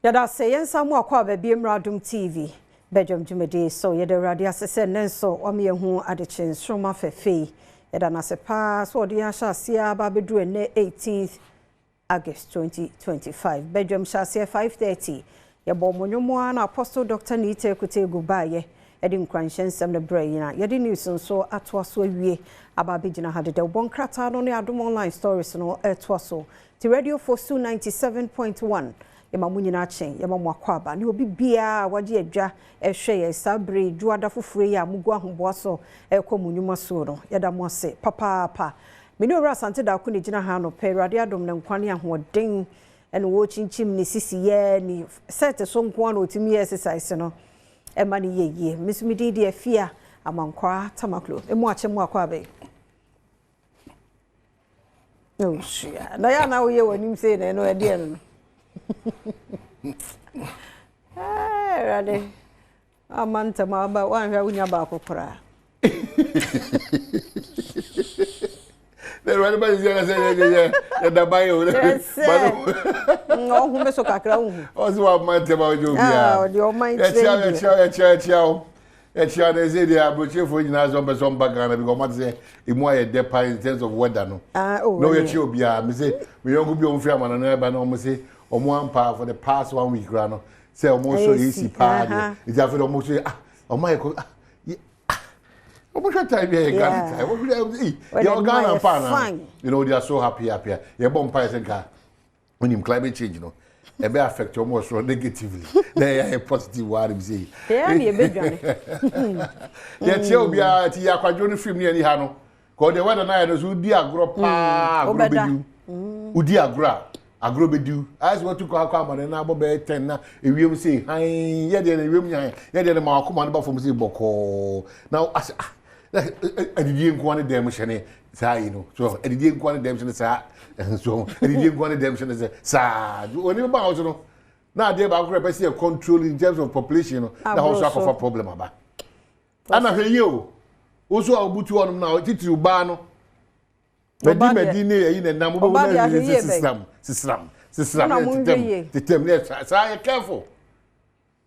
Yɛda ase yɛn nsa mu akɔ aba bie mmra Adom TV badwam dwumadie so. Yɛda Awurade ase sɛ nnɛ nso wama yɛahu adekye nsoromma fɛfɛ yi. Yɛda no ase paa sɛ ɔde yɛn ahyɛ aseɛ aba abɛduru ɛnnɛ 18th August 2025. Badwam hyɛ aseɛ 5:30. Yɛbɔɔ mo nnwom ara na Apostle Doctor Nii Teku Tegu baeɛ de nkuranhyɛ nsɛm no brɛɛ yɛn a yɛde news nso atoa so awie aba abɛgyina ha dedaw. Bɔ nkrataa no ne Adom Online stories no retoa so. Ti Radio Fosu 97.1 Yɛma mo nyinaa kye, yɛma mo akwaaba ne obi biara a wagye adwa rehwɛ yɛn saa bere yi, Dwoada foforo yi a mugu ahoboa so rekɔ mo nnwuma so no. Yɛda mo ase papaapa. Me ne Owura Asante Darko na egyina ha anɔpa yi. Awurade adom ne nkwa ne ahoɔden na ɔrekyinkyim ne sisi yɛ ne sɛte so nko ara na ɔtumi yɛ exercise no ɛma no yɛ yie. Me nso me din de Afia Amankwaa Tamaklo. Emu akyɛ mu akwaaba yi. Osua. Na ya na woyɛ w'anim sei na ɛno ɛdeɛ no no. Awurade. Ama ntɛm aba woanhwɛ a wonya baako koraa. Na Awurade ba sisi ɛna sɛ yɛ yɛ yɛda ban o. Ɛsɛ. Ɔho me so kakra wohu. Ɔsɛ wa ma ntɛm a wogye obiara. Ɔde ɔman kyerɛ. Yɛkyia yɛkyia yɛkyia yɛkyia o. Ɛkyia no ɛsɛ deɛ aburokyerefoɔ nyinaa sɛ ɔmpɛ sɛ ɔmba Ghana because ɔmo ate sɛ emu ayɛ dɛ paa in terms of weather no. Ah, oh, Na ɔyɛ kyerɛ obiara me se me yɔnko bi a ɔmo firi amanɔne aba na ɔmo se ɔmo ampa for the past one week koraa no sɛ ɔmo sɔ AC paa deɛ nti afei de ɔmo so ah ɔmo ayɛ kɔ ah ah ɔmo hwɛ time bi a yɛ Ghana time ɔmo hwɛ ee yɛ wɔ Ghana mpa na they are so happy happy yɛ bɔ mpa yɛ sɛ nka. Wonim climate change no ɛbɛ affect wɔn wɔ soro negatively na ɛyɛ ayɛ positive wɔ anim sɛ yi. Yɛn na yɛbɛdwane. Yɛkyerɛ obiara ti yɛ akwadwo no film ne ani ha no kɔ deɛ wɛda no ayɛ no so wodi agorɔ paa agorɔ bɛdiw wodi agorɔ a agorɔ bɛdiw ayɛ sɛ watu kɔ akɔ amane na abɔ bɛyɛ tɛn na ewiem sɛ hann yɛ deɛ no ewiem nyɛ hann yɛ deɛ no ma wakoma no ba fam sɛ bɔkɔɔ na asɛ ah adidie nkoa ne dɛm hyɛ ne saa yi no so adidie nkoa ne dɛm hyɛ ne saa so adidie nkoa ne dɛm hyɛ ne sɛ saa oni ba hɔ so no na adeɛ baako kora pɛ sɛ yɛ control in terms of population no na hɔ so akɔfa problem aba ana hwɛ yie o woso a wobutu hɔnom na titiriw baa no mɛdi mɛdi ne yɛyi na nam wobɛhu na yɛ sisram sisram sisram ne tetem tetem ne saa yɛ careful.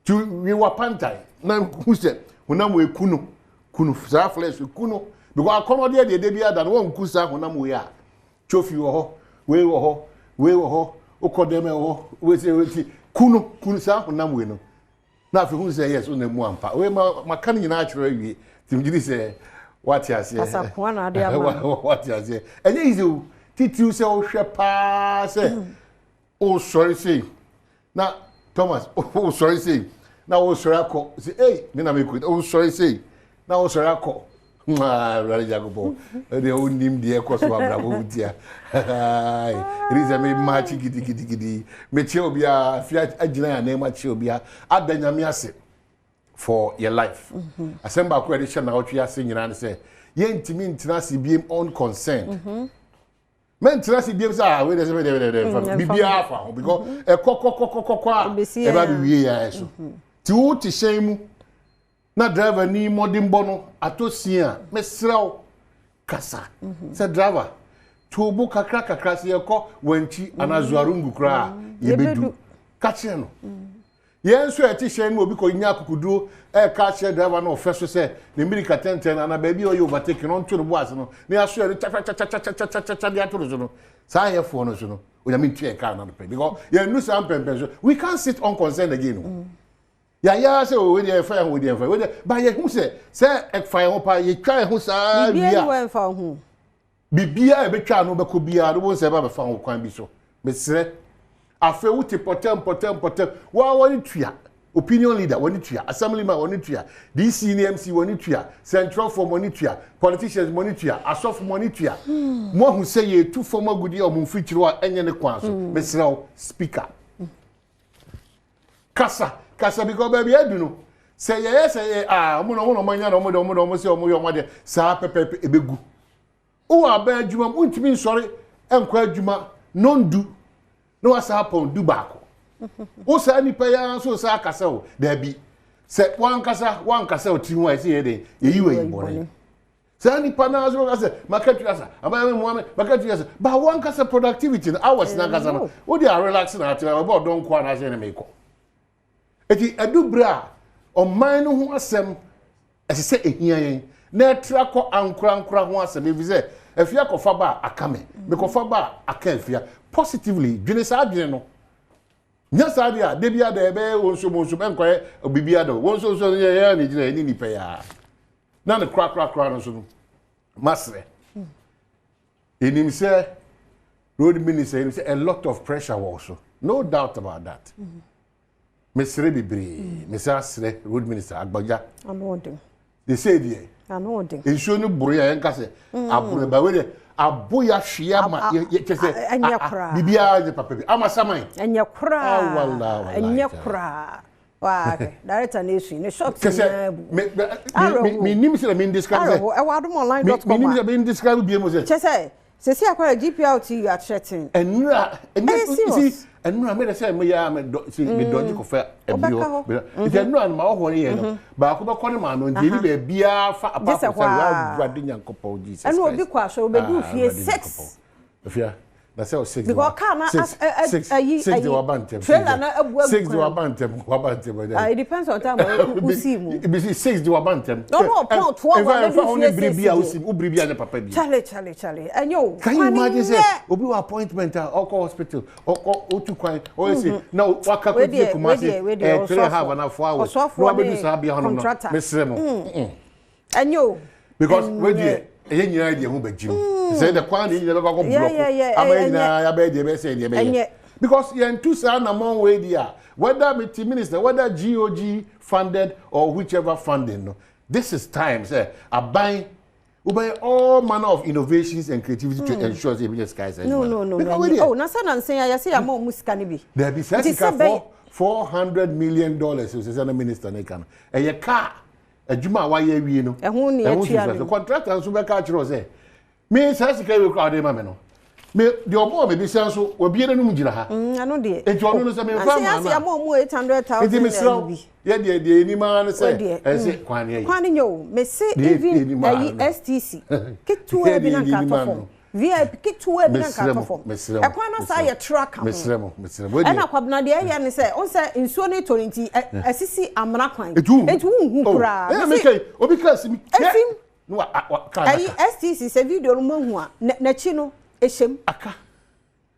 Ti we w'apantan na hu sɛ honam wei ku no ku no saa flesh ku no because akɔnɔdeɛ deɛ da bi ada no wɔnku saa honam wei a trophy wɔ hɔ wei wɔ hɔ wei wɔ hɔ wokɔ dɛm ɛwɔ hɔ wei sɛ wei ti ku no ku no saa honam wei no na afei hu sɛ yes wona mu ampa wei ma maka no nyinaa akyerɛ awie nti megye di sɛ wate aseɛ Kasakoa na ade ama no. wate aseɛ ɛnyɛ easy o titiriw sɛ wohwɛ paa sɛ wosɔre sei na thomas wosɔre sei na wosɔre akɔ sɛ ei me na mekɔ wosɔre sei na wosɔre akɔ awurade nyankopɔn ɛdeɛ wonim deɛ ɛkɔ so abrabɔ mu tia ɛne sɛ memaakye gidigidigidi mekyerɛ obiara fi agyina yɛ anan mu akyerɛ obiara ada nyame ase for your life mhm. asɛm baako a yɛde hyɛ naawɔtwe ase nyinaa ne sɛ yɛntumi ntena ase biem unconcerned mm -hmm. mɛntena ase biem sɛ ah wei deɛ sɛ wei deɛ wei deɛ fa mm, biribiara fa ho because mm-hmm. ɛkɔ kɔkɔkɔkɔ a ɛba bɛwie yɛ ayɛ so mm-hmm. nti wo te hyɛn mu na driver ni mmɔdenbɔ no atɔ sin a mesrɛ wo kasa mm-hmm. sɛ driver to bo kakra kakra sɛ yɛkɔ wankyi anaa zuarungu koraa yɛbɛdu ka kyerɛ no Yɛn nso a yɛte hyɛn no mu obi kɔnya akokoduro reka akyerɛ driver no ɔfɛ so sɛ ne mmirika tɛntɛn no anaa baabi a ɔyɛ overtake no ɔnto ne bo ase no na yɛaso yɛn no kyakyakyakyakyakyakyakya de ato no so no saa ayɛfoɔ no so no onyame ntua yɛn kaa no anɔpɛ because yɛnnu saa mpɛmpɛn so we can't sit unconcerned again o mm. yɛayɛ ara sɛ oh, wei deɛ ɛfa yɛn ho wei deɛ ɛfa wei deɛ ba yɛhu sɛ sɛ ɛfa yɛn ho paa yɛtwa yɛn ho saa wie a Biribiara a ɛbɛtwa ano bɛkɔ biara no, wobɛhu sɛ ɛba bɛfa wo kwan bi so. Mesrɛ. Afei wote pɔtɛm pɔtɛm pɔtɛm. Woa w'ani tua. Opinion leader, w'ani tua. Assemblyman, w'ani tua. DC ne MC, w'ani tua. Sɛntwerɛfoɔ, mo ani tua. Politicians, mo ani tua. Asɔfo, mo ani tua. Moahu sɛ yɛretu fam agudeɛ a wɔn mfikyire a ɛnyɛ ne kwan so. Mesrɛ wo, speaker. Kasa, kasa because baabi adu no, sɛ yɛyɛ sɛ yɛ ah, wɔn na wɔn na wɔn anya na wɔn de wɔn de wɔn sɛ wɔn yɛ wɔn adeɛ saa pɛpɛɛpɛ ebegu. Wowɔ aban adwuma mu, wontumi nsɔre nkɔ adwuma nɔndu na wasa apɔn du baako. Wo saa nipa yi ara nso saa akasa o, daabi. Sɛ wankasa wankasa o tiri ho a ɛsɛ yɛ den, yɛyi wɔ ayi bɔne. Saa nipa naa so bɛka sɛ maka tua sa, aban mi mua me, maka tua sa. Ba wɔn ankasa productivity no, hours n'ankasa no, wo de a relax na atena, ɔbɛ ɔdɔ nko anaasɛ ɛna mekɔ. Eti ɛdu bere a ɔman no ho asɛm ɛsɛ sɛ ehia yɛn na ɛtra kɔ ankorankora ho asɛm, efi sɛ Afia kɔfa ba a aka me, mekɔfa ba a aka Afia. Positively, dwene saa adwene no. Nyɛ saa deɛ a, da bi ada ɛbɛyɛ wɔn nso wɔn nso ɛnkɔyɛ biribi ada o. Wɔn nso nso yɛ yɛn na egyina yɛn ne nipa yi ara. Na ne korakorakora no nso no, masrɛ. Enim sɛ road minister enim sɛ a lot of pressure wɔ so. No doubt about that. Mesrɛ bebree. Mesɛ asrɛ road minister Agbagya. De sɛ deɛ. Nsuo no boro yɛ yɛnka sɛ aboro ba wei deɛ abo yɛ ahwe ama yɛ kyɛ sɛ biribiara nyɛ papa bi ama saman. Ɛnyɛ koraa. Ɛnyɛ koraa. Waa director na esu ne shops nyinaa bu. Kɛsɛ mi nim sɛ mi describe sɛ. Ɛwɔ adomonline.com. Mi nim sɛ mi describe bie mu sɛ. Kyɛ sɛ sisi akɔrɔ GPRT akyerɛten. Ɛnura ɛnyɛ si ɛnura mi de sɛ mi yɛ mi dɔ si mi dɔ gye kɔfɛ ɛbi hɔ nti ɛnura no ma ɔhɔ ne yɛ no baako bɛ kɔ ne maame nti ɛni bɛ biara fa apart from sɛ Awurade Nyankopɔn Jesus Christ. Ɛna obi kɔ asɔre obedu fie 6. Efia na sɛ o 6 because car na 6 6 ayi 6 de waba ntɛm trailer na abu agu 6 de waba ntɛm waba ntɛm ɛdɛ. It depends on time o si mu. Ebi si 6 de waba ntɛm. No no pɔn 12 wa bɛ du fie 6. Biribi a o si o biribi a ne papa bi. Chale chale chale ɛnyɛ o. Can you imagine sɛ obi wɔ appointment a ɔkɔ hospital ɔkɔ otu kwan ɔyɛ se na waka kɔ fie Kumasi ɛɛ 3.5 ana 4 hours na wabɛdu saa bea hɔ nom no mesrɛ mo. Ɛnyɛ o. Because wei deɛ ɛyɛ nyinaa deɛ ho bɛgye mu sɛ the kwan de nyinaa bɛkɔ akɔ blɔko ama yɛ nyinaa yɛabɛyɛ deɛ ɛbɛyɛ sɛ deɛ ɛbɛyɛ because yɛntu saa anamɔn wei deɛ a whether mete minister, whether GOG funded or whichever funding no, this is time sɛ aban wobɛyɛ all manner of innovations and creativity to ensure sɛ yɛbɛnya sika sɛ no no no no oh na sɛ nansa yi yɛsɛ yɛama ɔmo sika no bi. Dabi, saa sika $400 million sɛ sɛ na minister ne ka no ɛyɛ kaa adwuma a wayɛ awie no. Ɛho ne atua no. Contractor nso bɛka akyerɛ wo sɛ me saa sika yi kora ɔde ma me no, me deɛ ɔbɔɔ me bisa nso wabie n'anum gyina ha. Ɛno deɛ. Nti ɔno no sɛ memfa ma no a ɔmo 800,000. Nti mesrɛ wo yɛ deɛ deɛ anim ara ne sɛ ɛsɛ kwan ne ɛyɛ kwan ne nyɛ o. Mese even ɛyi STC ketewa bi na nka atɔ fam, VIP ketewa bi na nka atɔ fam, ɛkwan no saa yɛ tra ka ho. Mesrɛ mo, mesrɛ mo. Ɛna Kwabena deɛ ɛyɛ ne sɛ ɔn sɛ nsuo no tɔ no nti ɛsisi amena kwan nti wonhu koraa. Ɛna meka yi obi kaa si mi esim ne wa wa kaa ɛyi STC sɛ video no mo ahu a n'akyi no ehyɛm aka.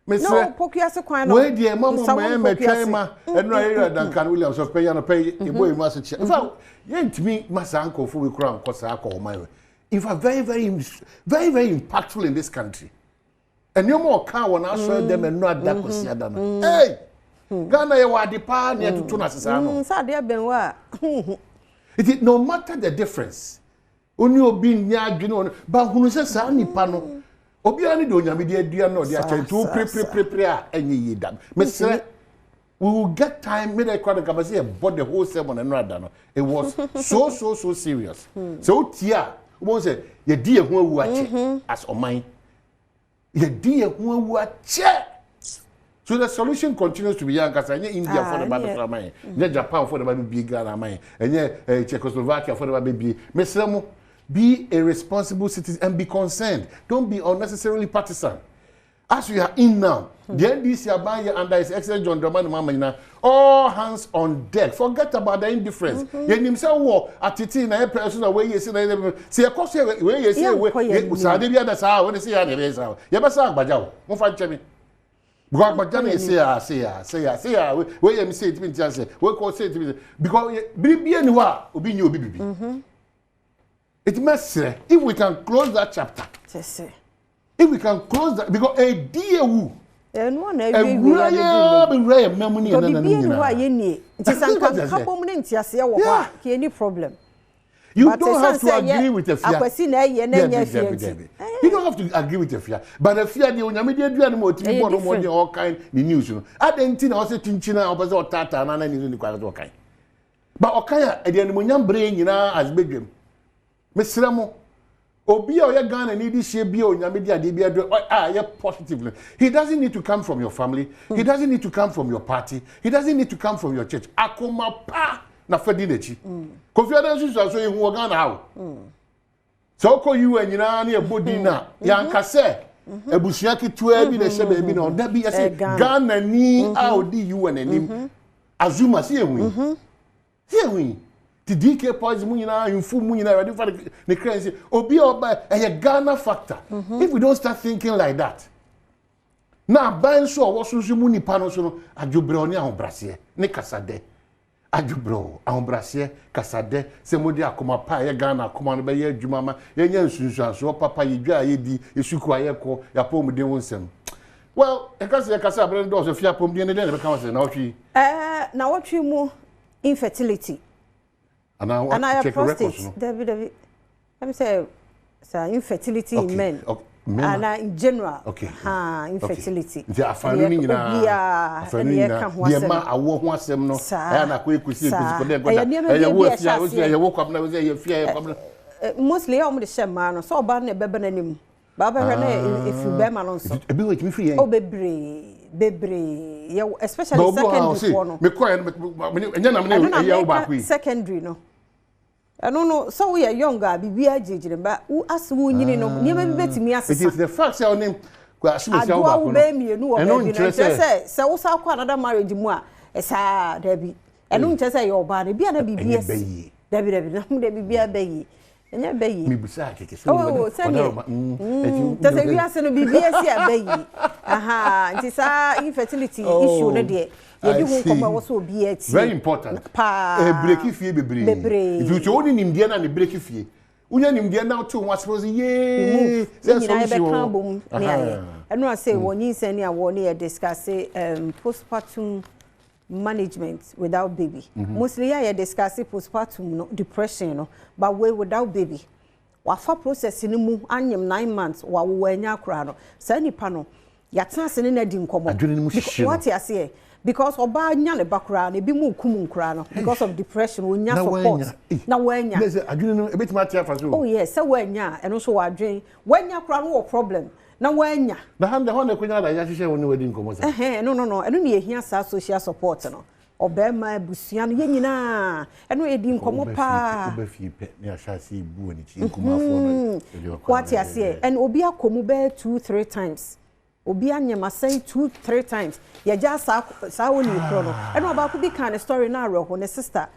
Mesrɛ Pokuase kwan no. Wei deɛ ma mo mɛn mɛtwɛn ma ɛnu a yɛyɛ Duncan Williams ɔpɛ yɛ no pɛ ebo emu ase kyɛ. In fact, yɛntumi ma saa nkurɔfoɔ wei koraa nkɔ saa kɔ ɔman wei. In fact, very very very very impactful in this country. Nneɛma ɔka wɔ n'asɔre dɛm ɛnu ada kɔsi ada no, hey, Ghana yɛ wɔ ade paa ne ɛtoto no ase saa no. Sɛ adeɛ bɛn wɔ a. Nti no matter the difference, oni obi nyɛ adwene wɔ no ba hunu sɛ saa nipa no obiara ne deɛ Onyame de adua na ɔde akyɛ nti wo prepreprepre a ɛnyɛ yie da. Mesrɛ, we will get time. Me de kora de nkama sɛ yɛbɔ the whole sermon ɛno ada no, it was so so so serious sɛ wotie a wobɛhu sɛ yɛdi yɛn ho awu akyɛ as ɔman, yɛdi yɛn ho awu akyɛ. So the solution continues to be yɛn ankasa. Ɛnyɛ India fo de ba bɛsɔ ama yɛn, ɛnyɛ Japan fo de ba bɛbie Ghana ama yɛn, ɛnyɛ Czechoslovakia fo de ba bɛbie. Mesrɛ mo, be a responsible citizen and be concerned. Don't be unnecessarily partisan. As we are in now, the NDC aban yɛ under His Excellence John Dramani Mahama nyinaa, all hands on deck. Forget about the indifference. Yɛnim sɛ wɔ atete na yɛpɛ so na wɔyɛ si na yɛ sɛ yɛkɔ so yɛ wɔyɛ si wɔ saa de bi ada saa wɔde si yɛ na yɛbɛyɛ saa yɛbɛsa agbagya o. Mofa nkyɛn mi because agbagya na yɛ se ya se ya se ya se ya wɔyɛ mi se etimi nti ase wɔkɔ se etimi because biribi ni hɔ a obi nye obi bibi. Eti mɛsrɛ, if we can close that chapter, if we can close that, because edi ewu. Ɛnu na ewie. Ewura yɛ bɛwura yɛ mɛmu ne yɛ nananom nyinaa. Bibi ni hɔ a nyinaa. Yɛ nie nti sɛ nka nkabom ne nteaseɛ wɔ hɔ a kò ni problem. You But don't have ɛsiane to sɛ ɛyɛ agree with Afia. Akwasi na ɛyɛ na ɛnyɛ Dabi, Afia dabi, nti. Dabi. You don't have to agree with Afia. But Afia deɛ Onyame de adua no ma ɔtumi Ɛyɛ bɔ no different. mmɔden a ɔkan ne news no. Adɛn nti na ɔsɛ kyinkyin a ɔpɛ sɛ ɔtaataa na n'ani so ne kwan sɛ ɔkan? But ɔkan a ɛde animonyam bere nyinaa as bedwam. Mesrɛ mo, obi a ɔyɛ Ghana ni de hyɛ bi a Onyame de adeɛ bi adua a ɛyɛ positive no, he doesn't need to come from your family. He doesn't need to come from your party. He doesn't need to come from your church. Akoma pa na fa di n'akyi. Kofi Adams nso so ehu wɔ Ghana ha o. Sɛ wokɔ UN nyinaa ne ɛbɔ din no a, yɛanka sɛ abusua ketewa bi na ɛhyɛ baabi na ɔda bi yɛsɛ Ghana ni a ɔdi UN anim. Azuma sɛ yɛhu yi. Sɛ yɛhu yi. Ti DK Poison mu nyinaa, ahemfo mu nyinaa, Awurade fa ne kra nsi. Obi a ɔba ɛyɛ Ghana factor. If we don't start thinking like that, na aban nso a ɔwɔ so nso mu nipa no nso no, adwobrɛw ne ahobraseɛ ne kasadɛ. Adwobrɛw, ahobraseɛ, kasadɛ, sɛ mode akoma pa a ɛyɛ Ghana akoma no bɛyɛ adwuma ma yɛnya nsunsuansoɔ papa, yɛdwa a yɛdi, yɛ sukuu a yɛkɔ, yɛ apɔmuden ho nsɛm. Well, yɛka sɛ yɛkasa a berɛ no dɔɔso, afei apɔmuden no dɛn na ɛbɛka ho asɛm naawɔtwe yi? Ɛɛ, naawɔtwe mu infertility. Anaa Anaa check records prostate. no. Dabi dabi. Ɛmi sɛ saa infertility in men. Mmarima. Anaa in general. Ha, infertility. Nti afanu no nyinaa, afanu no nyinaa, deɛ ma awoɔ ho asɛm no, ɛyɛ na akɔ ekosi ekosi kɔdɛ nkɔda. Ɛyɛ wo afia, wo sɛ ɛyɛ wo kwamina, wo sɛ ɛyɛ fia, ɛyɛ kwamina. Mostly ɛyɛ wɔn de hyɛ mmaa no, sɛ ɔbaa no na ɛbɛba n'anim. Baa bɛhwɛ na efiri bɛrima no nso. Ebi wɔ etumi firi yɛn. Oh, bebree, bebree. Yɛ especially secondary foɔ no. Mekɔ yɛ no, ɛnyɛ na mene ɛyɛ wo baako yi. Secondary no. Ɛno no, sɛ woyɛ young a, biribiara gyinagyina ba wo ase wo nyini no, nneɛma bi bɛtumi asesa. Nti the fact sɛ ɔne asomasi awo Adoa baako wo no bɛyɛ mmienu wɔ ɛno baabi no, nkyerɛ nkyerɛ sɛ sɛ sɛ wosan kɔ another marriage mu a, saa dabi. Ɛno nkyerɛ sɛ ɛyɛ ɔbaa no, ebi a na biribi ɛnyɛ asi. bɛyie. Dabi dabi, na mo de biribiara bɛyie. Ɛnyɛ bɛyie. Mebisa kɛkɛ sɛ Oh, sɛdeɛ kyɛ sɛ wiase no biribi asi a bɛyie. Aha, nti saa infertility issue no deɛ, yɛdi ho nkɔmmɔ a ɛwɔ sɛ obiara tie. Very important. Paa. Breki fie bebree. Bebree. Nti sɛ wone nimdeɛ no a ne breki fie. Wonya nimdeɛ na wote wo ho ase sɛ yee sɛ Ne nyinaa solution yɛbɛka wɔ hɔ. abom ne ayɛ. Ɛno a sɛ wɔ nyinsɛn ne awɔ ne yɛ discuss postpartum management without baby. Mostly yɛ discuss postpartum no depression no, but way without baby. Wafa process no mu anyem 9 months, wawo, wanya akora no. Saa nipa no yɛatena ase ne no adi nkɔmmɔ. Adwene no mu hyehye no. Wate aseɛ, because ɔbaa nya ne ba koraa no, ebi mu kum nkoraa no because of depression. Onya Na support wanya. Eh. na wanya. Na sɛ adwene no ebɛtumi ate afa so. Oh yes, sɛ wanya a, ɛno nso wadwen wanya koraa no wɔ problem na wanya. Na ha hɔ na ɛkɔnya ada yɛahyehyɛ wo ne wadi nkɔmmɔ sa. Ɛhɛn, no, ɛno ne yɛhia saa social support no, ɔbɛrima, abusua no, yɛn nyinaa, ɛno yɛdi nkɔmmɔ paa. Woba fie pɛ ne ahyɛ ase bu wɔ n'akyi nkumafoɔ no yɛde ɔkwan Wate aseɛ, ɛna obi akɔ mu bɛyɛ two three times, obi anyam asɛe two three times, yɛgya saa saa wɔ ne korɔ no. Ɛna ɔbaako bi ka ne story na awerɛho, ne sister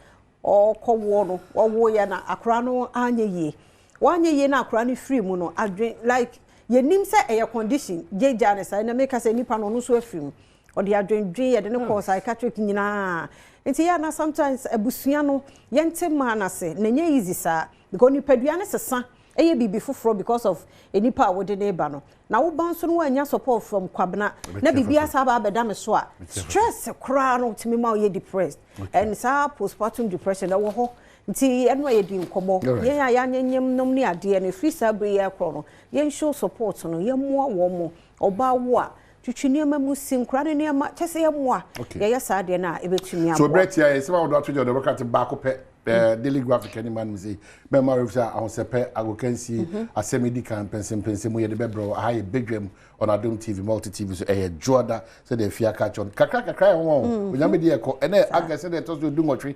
ɔkɔwoɔ no, ɔwo yɛ na akora no anyɛ yie, wanyɛ yie na akora no firi mu no, adwen like yɛnim sɛ ɛyɛ condition gyegya ne saa. Ɛna meka sɛ nipa no, ɔno nso afiri mu, ɔde adwendwen yɛde ne kɔɔ psychiatric nyinaa. Nti yɛ ana sometimes abusua no yɛnte mmaa no ase na ɛnyɛ easy saa, because nipadua no sesa, ɛyɛ biribi foforɔ because of nipa a wɔde ne ba no. Na woba nso no, woanya support from Kwabena na biribi asa aba abɛda me so a, stress koraa no tumi ma woyɛ depressed, and saa postpartum depression ɛwɔ hɔ. Nti ɛno a yɛdi nkɔmmɔ, yɛn a yɛanyenyem nom ne adeɛ no, ɛfiri saa bere yi akorɔ no, yɛn show support no, yɛmmoa wɔn mo. Ɔbaa wo a twitwi nneɛma mu si nkora ne nneɛma kyɛ sɛ yɛmmoa, yɛyɛ saa adeɛ no a, ɛbɛtumi So aboa. berɛ tia yɛ sɛ wɔde ato gya, wɔde bɛka te baako pɛ, Daily Graphic anim anom sɛ bɛma ref sɛ ahosɛpɛ agokansie asɛm edi kan mpɛnsɛmpɛnsɛ mu yɛde bɛbrɛ wo. Aha yɛ Badwam on Adom TV, Multi TV so. Ɛyɛ Dwoada sɛdeɛ afie aka kyerɛ no kakra kakra yɛ ho wɔn Onyame deɛ ɛkɔ ɛnɛ August sɛdeɛ ɛtɔ so 18,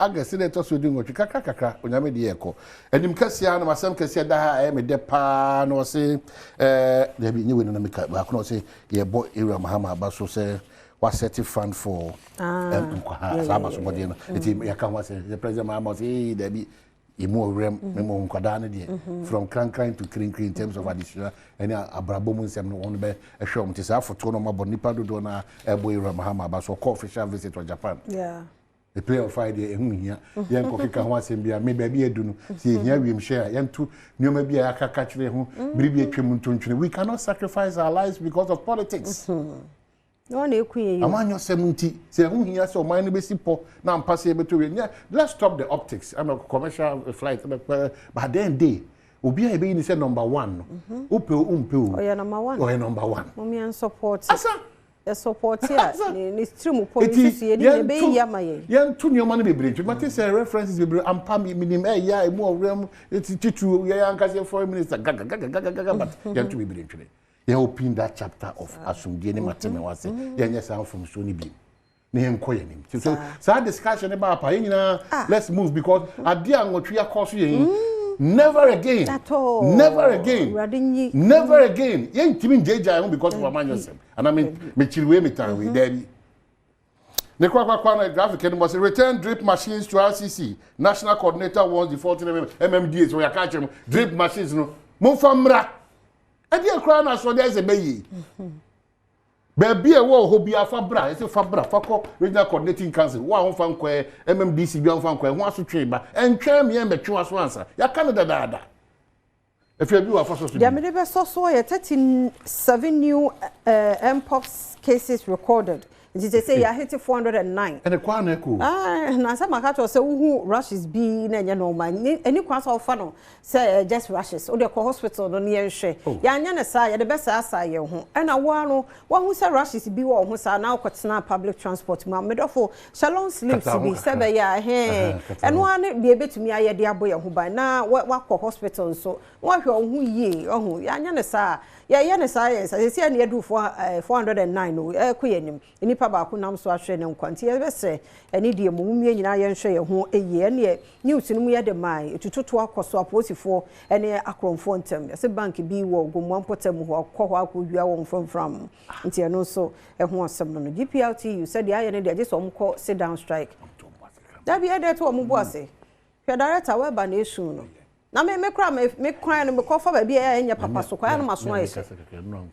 August sɛdeɛ ɛtɔ so 18, kakra kakra Onyame deɛ ɛkɔ anim kɛseɛ a, na asɛm kɛseɛ da ha a ɛyɛ me dɛ paa na ɔse dabi, nyɛ wei no na meka baako na ɔse yɛbɔ Ewura Mahama aba so sɛ wasɛte fund for nkwaha saa abasobɔdeɛ no. Nti yɛka ho asɛ sɛ President Mahama ɔsɛ ee dabi, emu ɔwerɛm memu nkwadaa no deɛ, from krankran to krinkrin, in terms of adesua ɛne abrabɔ mu nsɛm no, wɔn bɛ ɛhwɛ wɔn. Te saa afotoɔ no ɔmabɔ nipa dodoɔ no a ɛbɔ Ewura Mahama aba so, ɔkɔ official visit wɔ Japan. The plane of fire deɛ, ɛho hia yɛnkɔ keka ho asɛm bi a me baabi adu no sɛ yɛhia wiemhyɛn a yɛnto nneɛma bi a yɛakaka kyerɛ ho bere bi atwam ntontwene. We cannot sacrifice our lives because of politics. Na ɔna eku yɛn yi o. Amanyɔsɛm nti, sɛ ɛho hia sɛ ɔman no bɛsi pɔ na ampa sɛ yɛbɛtɔ wie nyɛ, let's stop the optics ama commercial flight but at the end day, obi a yɛbɛyi ne sɛ number one no, wopɛ o, wompɛ o, Ɔyɛ number one. Ɔyɛ number one. Mo mi yɛn support. Asa. Yɛ support a ne tiri mu pɔ Eti ne susu yɛ ne nyɛ bɛyɛ yi ama yɛn. Yɛnto nneɛma no bebree nti mate sɛ references bebree ampa mi minim ɛyɛ a emu ɔwura mu eti titiri yɛn ankasa yɛ foreign minister gagagagagaga, but yɛnto bebree ntwene. Yɛn open that chapter of asomdue ne mate me wase, yɛnyɛ saa mfomsoɔ no bi na yɛnkɔ yɛn anim. So saa discussion ne ba apa yɛn nyinaa, let's move, because adeɛ a nwɔtwe akɔ so yɛn yi. Never again. At all. Never again. Awurade nyi. Never again. Yɛntumi ngyaagyaa ho because of amanyɔsɛm. Anaa me mekyiri wei metan wei daabi. Ne korakorakora no graphic no mɔ sɛ return drip machines to RCC. National coordinator warns defaulting MMDA so yɛaka akyerɛ mo drip machines no momfa mmra. Ɛdeɛ koraa na asoɔden ayɛ sɛ bɛyie. Baabi a ɛwɔ hɔ biara fa bra, ɛsɛ fa bra, fa kɔ Regional Coordinating Council, wo a womfa nkɔɛ, MMDC bi a womfa nkɔɛ, ho asotwe ba. Ɛntwɛn meɛ mmɛtwe w'aso ansa. Yɛaka no dadaada. Afei bi wɔ afa so so Deɛ bi. mede bɛsɔ soɔ yɛ 37 new mpox cases recorded. Nti sɛ sɛ yɛahete 409. Ɛne kwan na ɛkɔ. Ah, na sɛ maka kyerɛ sɛ wohu rashes bi na ɛnyɛ normal. Ɛni kwan sɛ wofa no sɛ just rashes. Wode kɔ hospital no ne yɛnhwɛ. Yɛanyɛ no saa, yɛde bɛsaasaa yɛn ho. Ɛna woa no, woahu sɛ rashes bi wɔ wo ho saa na wokɔtena public transport mu a, medɔfo, hyɛ long sleeves Kata ho bi sɛ kakra. bɛyɛ a, ɛhɛn. Aha, kata Ɛno ho. ara ne deɛ ɛbɛtumi ayɛ de abɔ yɛn ho ban. Na wakɔ hospital nso, na wahwɛ wo ho yie, ɔho. Yɛanyɛ no saa. Yɛyɛ no saa yɛ sɛ sɛsi a ne yɛdu 409 no, ɛkɔ yɛn anim. Nnipa baako nam so ahwɛ ne nkwa. Nti yɛbɛsrɛ ɛne deɛ mu mumie nyinaa yɛnhwɛ yɛn ho yie. Ɛneɛ news no mu yɛde mae, ɛtututu akɔ so apolisifoɔ ɛne akorɔmfoɔ ntam. Yɛsɛ bank bi wɔ Gomoa mpɔtam hɔ, akɔ hɔ akɔwia wɔn mframfram. Nti ɛno nso ɛho asɛm no no. GPRTU sɛdeɛ ayɛ no deɛ, gye sɛ wɔn kɔ sit down strike. Dabi ɛdɛ to wɔn bo ase. Hwɛ director wɛba na esu no. Na me kora me kwan no mekɔfa baabi a ɛnyɛ papa so kwan no maso ayɛ hyɛ.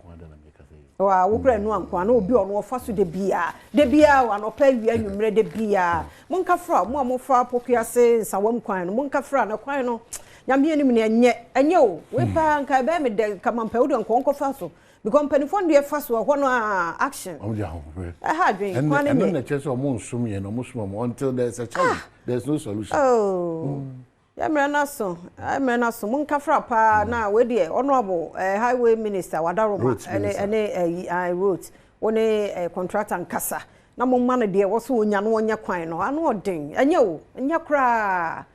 Wa wo kora nu anko na obi ɔno ɔfa so de bia de bia wa no pa awia nwumre de bia monka fra mo a mofa Pokuase Nsawam kwan no monka fra na kwan no Nyame anim ne ɛnyɛ ɛnyɛ o we pa nka ɛbɛyɛ me dɛ nka mampɛ wo de nkɔ nkɔfa so because mpanimfoɔ no deɛ fa so ɛhɔ no a action Ɔmo de ahoɔfɛ. Ɛha adwen kwan no Ɛno nyɛ. na kyerɛ sɛ ɔmo nsom yɛn, ɔmo som ɔmo until there is a challenge, there is no solution. Oh. Yɛmmerɛ no so, yɛmmerɛ no so, monka fra paa na wei deɛ honorable highway minister Wadaroma Roads ɛne minister. ɛne roads wo ne contractor nkasa na momma no deɛ wɔ so onya no wɔnyɛ kwan no ano ɔden ɛnyɛ o ɛnyɛ koraa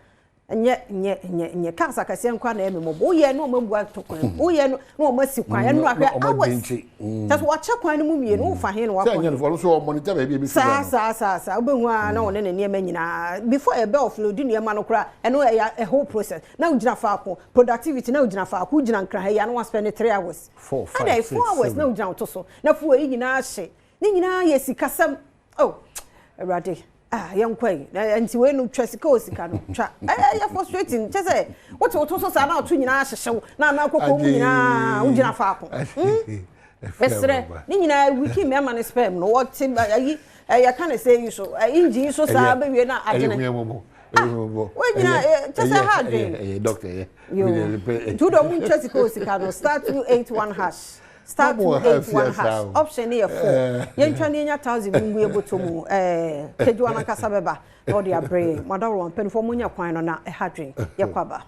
ɛnyɛ nyɛ nyɛ nyɛ cars akɛseɛ nkwa na ɛmɛ mɔbɔ woyɛ no ɔmo abu ato kwan mu woyɛ no na ɔmo asi kwan ɛno Na ahwɛ ɔmo hours adi nkyi. Kyɛ sɛ wakyɛ kwan no mu mmienu wofa he na Sɛ wakɔ ɛnyɛ no fɔ, ɔno nso ɔmonitor baabi a ebi fi saa ba no. Saa saa saa wobɛhu a na ɔne ne nneɛma nyinaa before ɛbɛ offload nneɛma no koraa ɛno ɛyɛ a whole process na wogyina faako productivity na wogyina faako wogyina Nkran ha yi a na waspend 3 hours 4, 5, Ada 6, 4 hours na 7. wogyina wo to so na fuel yi nyinaa hye ne nyinaa yɛ sikasɛm. Oh, Awurade, ah, yɛnkɔ yi na nti wei no twa sika o sika no twa ɛyɛ frustrating kyɛ sɛ wote wo to so saa na woto nyinaa hyehyɛ wo na ana kɔkɔɔ mu nyinaa wogyina faako. Mesrɛ ne nyinaa wiki mmarima ne sperm no wɔte ayi ɛyɛ ka ne sɛ yi so engine yi so saa bɛwie na Ɛyɛ agyene hu yɛ mɔbɔ. Ɛyɛ hu yɛ mɔbɔ. Wɔn nyinaa, kyɛ sɛ ha adwen. Ɛyɛ doctor yɛ. Yo, nti wode ɔmo ntwa sika o sika no *281#, star Ɔmo wɔ two ha eight one fie hash saa o. Option ne yɛ four. Yɛntwa ne yɛnya 1,000 bi ngu yɛbɔtɔ mu kejuwa nankasa bɛba na ɔde abrɛ yɛn. Mo adaworo mpanimfoɔ mo nya kwan no na ɛha dwen yɛkɔ aba.